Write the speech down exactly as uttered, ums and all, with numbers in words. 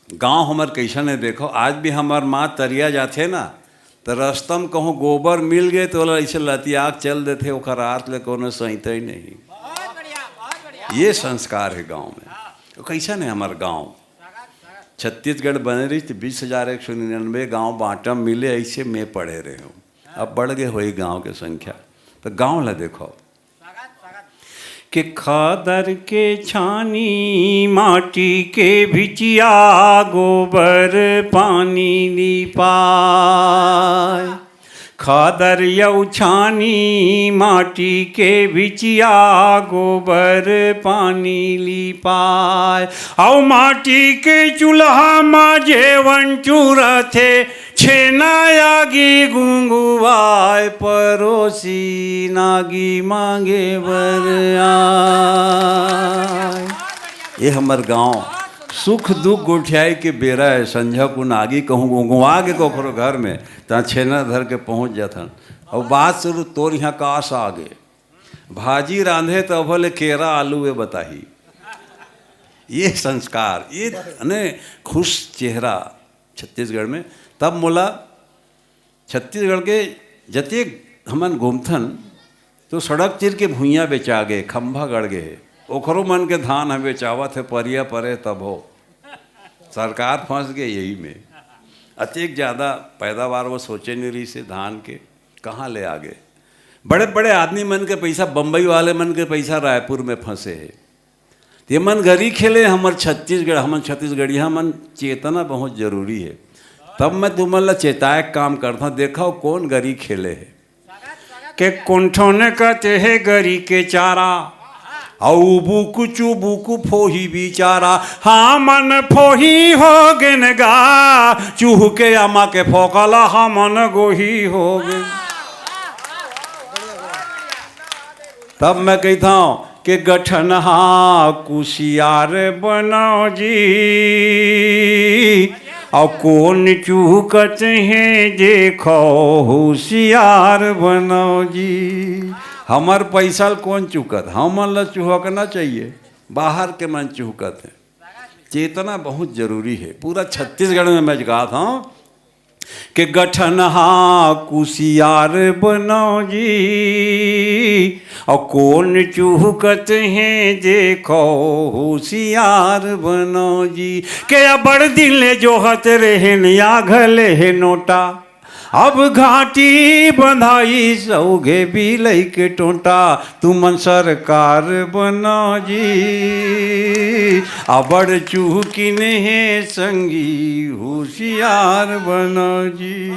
गांव हमर कइसन हे, देखो, आज भी हमर माँ तरिया जाथे ना, त रस्ता म कहूँ गोबर मिल गे, त ओला अइसे लतिया के चल देथे, ओखर आत ले कोनो सहिता ही नहीं। ये संस्कार हे गांव में। तो कइसन हे हमर गांव? छत्तीसगढ़ बने रहिस त बीस हजार एक सौ निन्यानवे गांव बांटा म मिले, अइसे मैं पढ़े रहे हूँ। अब बढ़ गे होही गांव के संख्या। त गांव ला देखो, के खादर के छानी, माटी के भिचिया, गोबर पानी लिपाय। खादर अउ छानी, माटी के भिचिया, गोबर पानी लिपाय। अउ माटी के चूल्हा म जेवन चूरथे, छेना आगी गुंगुवाय, परोसी नागी मांगे बर आय। ये हमर गांव सुख दुख गोठियाई के बेरा हे। संझा कुन आगी कहूँ गुंगुवा गे कोखरो घर में, तहाँ छेना धर के पहुँच जाथन। अउ बात शुरू, तोर यहाँ कास आगे, भाजी रांधे त भले केरा आलू ए बताही। ये संस्कार, ये अने खुश चेहरा छत्तीसगढ़ में। तब मोला छत्तीसगढ़ के जतेक हमन घूमथन, तो सड़क तीर के भुइयां बेचा गे, खंभा गड़ गे हे, ओखरो मन के धान ह बेचावत हे, परिया परे तब हो। सरकार फंस गे यही में। अतेक ज्यादा पैदावार वो सोचे नहीं रहिस हे धान के, कहाँ ले आ गे? बड़े बड़े आदमी मन के पैसा, बम्बई वाले मन के पैसा रायपुर में फंसे हे। ये मन गरी खेले, हमर छत्तीसगढ़, हमन छत्तीसगढ़िया मन चेतना बहुत जरूरी हे। तब मैं तुमन ला चेताए के काम करता, देखो कौन गरी खेले हे। के कुंठन कते हे गरी के चारा, अउ बुकु चुबुकु फोही बिचारा। हमन फोही हो गेन गा, चूह के अमा के फोकला हमन गोही हो गेन। तब मैं कहता हूँ कि गठनहा कुसियार बनाओ जी, अउ कोन चूहकत हे देखो होशियार बनाओ जी। हमर पैसा ल कोन चूहकत, हमन ल चूहकना चाहिए, बाहर के मन चूहकत हे। चेतना बहुत जरूरी हे। पूरा छत्तीसगढ़ में मैं कहत हूँ कि गठनहा कुसियार बनाओ जी, अउ कोन चूहकत हे देखो होशियार बनाओ जी। के अबड़ दिन ले जोहत रहेन या घले हे नोटा, अब घाटी बंधाई सौघे बिलई के टोटा, तुमन सरकार बनाओ जी। अबड़ चूहकिन हे संगी होशियार बनाओ जी।